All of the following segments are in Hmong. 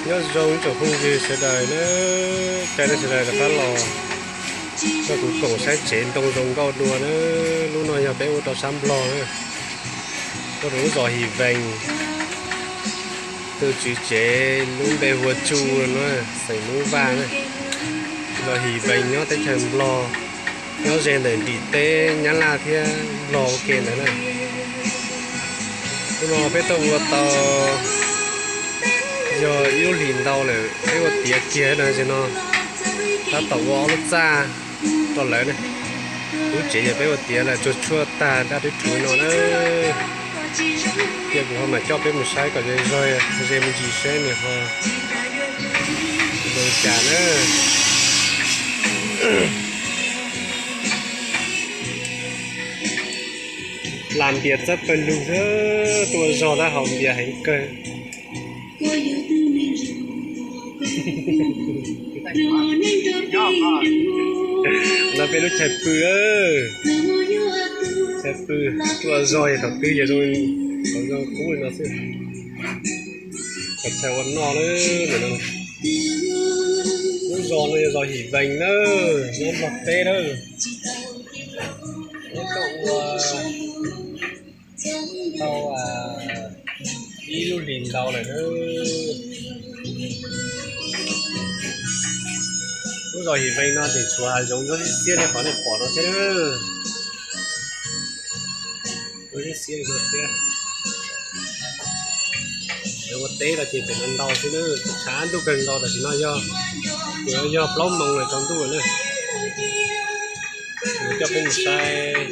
Nyob zoo ib tsoom phooj ywg sawv daws na, caw nej sawv daws rov qab los rau kuv koom saib tsev ntoo zoo nkauj dua na. Lub no yog peb ua rau sab Nplog na, ua rau lub zos His Vees. Tus tswv tsev lub npe hu ua Tsu no, xeem Hmoob Vaj na. Zos His Vees nyob teb chaws Nplog, nyob ze ntawm ntim teb Nyab Laj thiab Nplog ua ke ntawd na. Hnub no peb tuaj ua tau yog ib lub hlis ntau lawm, peb ua tiav kiag no, tab tom ua ob lub txaj rau lawv ne. Lub tsev yog peb ua tiav lawm tsuag tsuag tag dab rwb rhuv no na. Ces kuv ho mam coj peb mus saib kom ze zog, ze me ntsis seb nws ho zoo cas na. Las npias txawb pawg lug, tuaj ua zog tab haus npias heev kawg. Lawv peb lub chaw pw, chaw pw, tuaj ua zog yog thaum twg yog zoo, thaum zoo kub li no xwb. Qhov chaw ua noj lawm no. Lub zos no yog zos His Vees na, nyob Nplog teb na. Peb tuaj ua tau ib lub hlis ntau lawm na. Lub zos His Vees no tseem tshuav hav zoov ntsuab xiab xiab li qhov nej pom no thiab na. Ntsuab xiab xiab li no thiab. Lawv ua teb no ces pem no ntau xwb na, tshav ntuj kawg nkaus tam sim no yog, yog plaub moos lawm tsaus ntuj lawm na. Kuv coj peb mus saib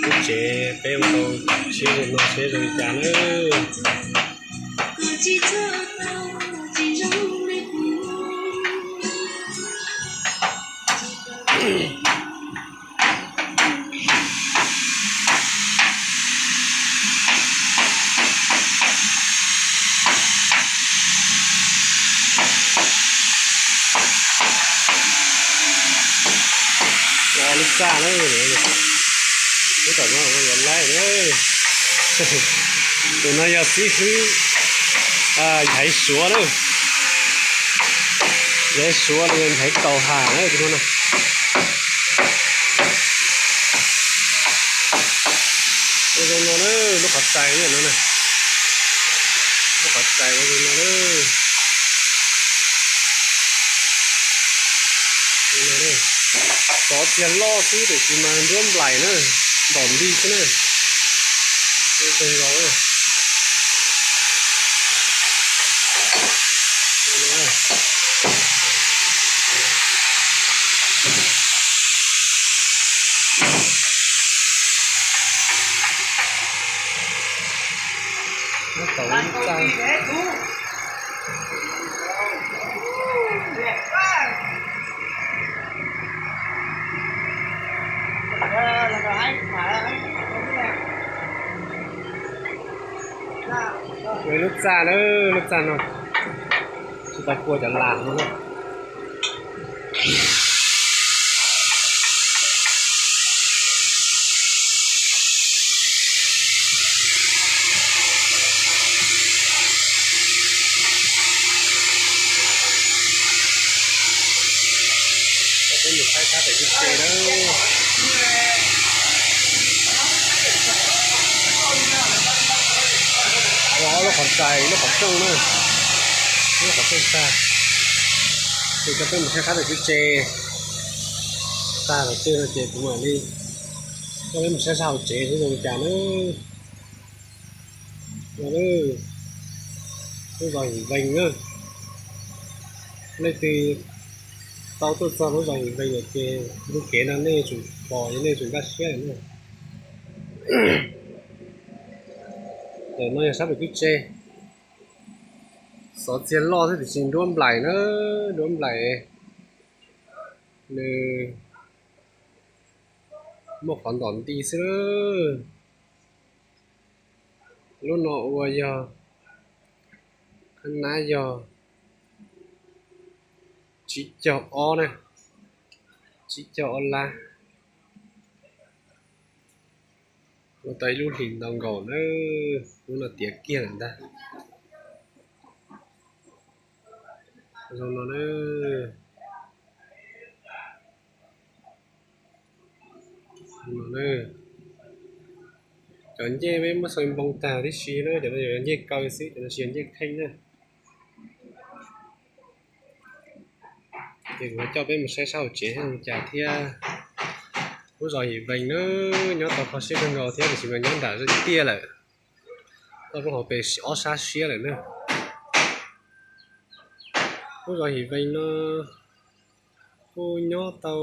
lub tsev peb ua tau tshiab li no seb zoo li cas na. Lub txaj na, lub tom no yuav laib na. Tus no yog xib hwb Nchaiv Suav na. Nchaiv Suav los yog Nchaiv Kaus Ham na tus no na. Ua zoo no na, lub qhov rais no na. Lub qhov rais ua zoo no na. Xov txiag loj xwb tiam sis mas nruab nplaim na, ntom nti xwb na. Ua zoo no. Lub txaj na, lub txaj no tsis tau kua cov las no na. Peb mus saib sab pem lub tsev na. Ua ob lub qhov rais, lub qhov rooj na, lub qhov rooj tag. Ces coj peb mus saib sab pem lub tsev. Tag lawm tej no ces kuv mam li coj peb mus saib sab hauv tsev seb zoo li cas na. Lub zos His Vees na. Leej twg tau tuaj txog lub zos His Vees lawm ces lub kev no nej tsum pom, nej tsum nkag siab na. Ntawm no yog sab pem lub tsev. Xov txiag loj xwb tiam sis nruab nplaim na, nruab nplaim. Nws muaj qhov ntom nti xwb. Lub no ua yog, qhab nab yog tsib caug ob na, tsib caug ob lab. Ua tau ib lub hlis ntau nkaus na, lub no tiav kiag lawm ntag. Zoo no na. Cov ncej peb muab xaws npoo tag tib si na, cov no yog ncej kaw xwb, cov no tsis yog ncej kheej na. Ces kuv coj peb mus saib sab hauv tsev zoo cas thiab. Lub zos Yim Vees na, nyob tau kho siab kawg nkaus thiab, tiam sis mas nyob nram zaj tiaj lawm, toj roob hauv pes ob sab siab lawm na. Lub zos Yim Vees no kuj nyob tau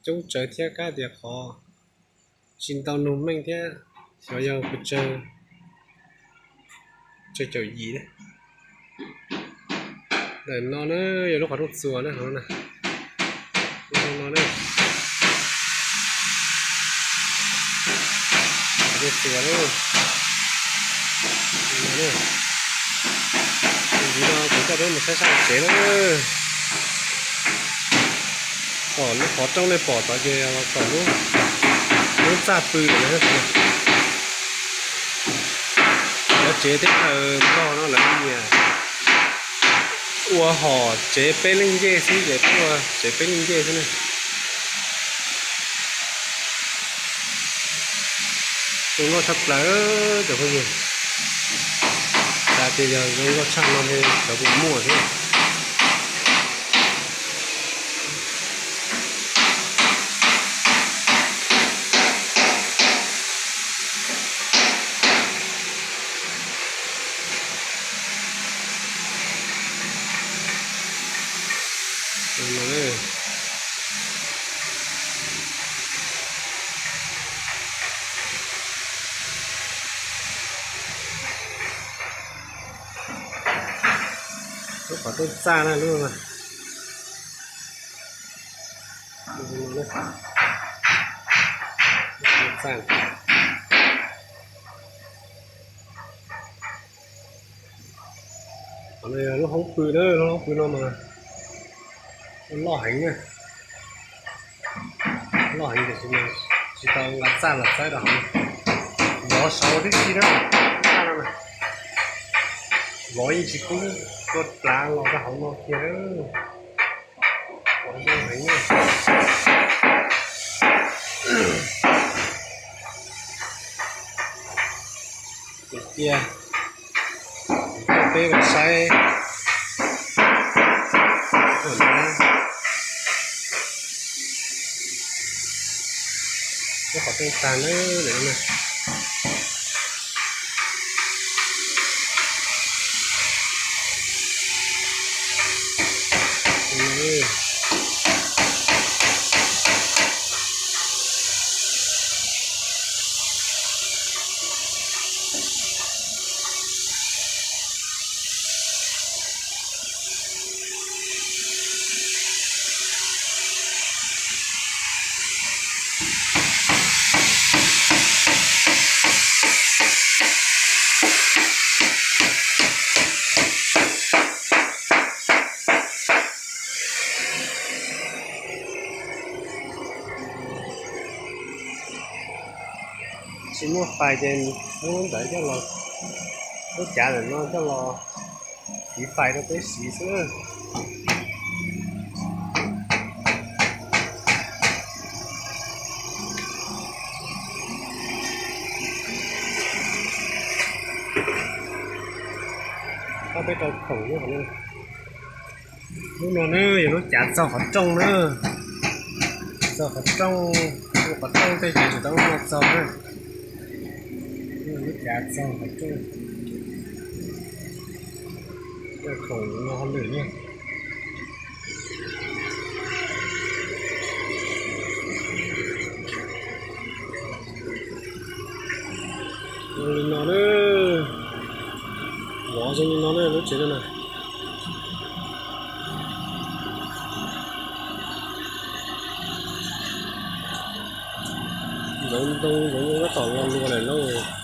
coob tsawv thiab, kab tias qhov tsis ntau nug meej thiab, xyov yog pes tsawg, tsawg caum yim. Ntawm no na yog lub qhov rooj txuas na, no na. Qhov rooj txuas na. Ntxiv no kuv coj peb mus saib sab hauv tsev na. Tom lub qhov rooj nej pom tod ces tom lub, lub txaj pw lawm na. Cov tsev teb chaws Nplog no lawv nyiam ua hom tsev peb leej ncej xwb ces peb ua tsev peb leej ncej xwb na. Zoo nkauj tshaj plaws cov phooj ywg. Xav tias yog zoo nkauj tshaj no ne cov kuj muaj thiab. Lub qhov rooj txaj na, lub, lub txaj. Qhov no yog lub hoob pw na, lub hoob pw no mas loj heev na. Loj heev tiam sis mas tsis tau nqa txaj los txawb rau hauv. Vov saud tib si na, txaj no na. Vov yeej tsis pub tuaj plav los rau hauv no kiag. Vov zoo heev na. Tiag tiag, peb los saib. Lub qhov rooj tag na, lawm na. Tsis muaj fais ces muab lub ntawd coj los, lub cav ntawm no coj los fiv fais rau peb siv xwb. Peb rau khoom lub, lub no na yog lub cav txog qhov rooj na. Txog qhov rooj, qhov rooj tej ces tsis tau lub no txog na. Lub cav txog qhov rooj. Khoom no ho lwm na. Zoo li no na, vov zoo li no na lub tsev no na. Ntxoov ntoo ntxoov ntoo tab tom los luas lawm lauj.